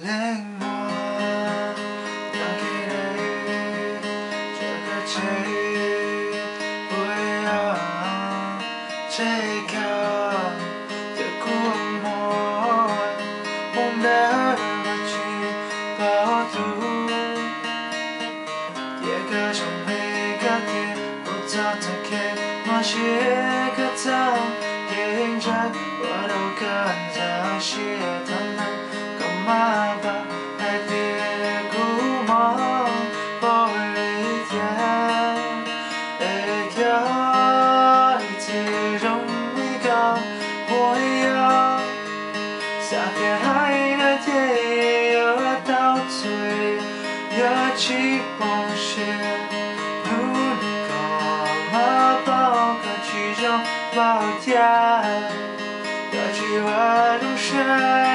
Neeg muag nyob kev deb, tsam koj tseg puas yog tseg koj, ces kuv muag mus ntawd tsis paub tus. Cia koj zoo li koj tiag, kuv txoj txoj kev mob siab koj txoj kev ntshaw, ua rau koj ntxhov siab tau neeg, koj maj paub hais tias kuv mob npaum li cas. Es cov ib txwm zoo li koj puas yog, xav tias hais no ces yuav tau txwm, yuav tsis poob siab. Hnub no koj maj paub koj tsis zoo npaum cas, koj tsis ua zoo siab.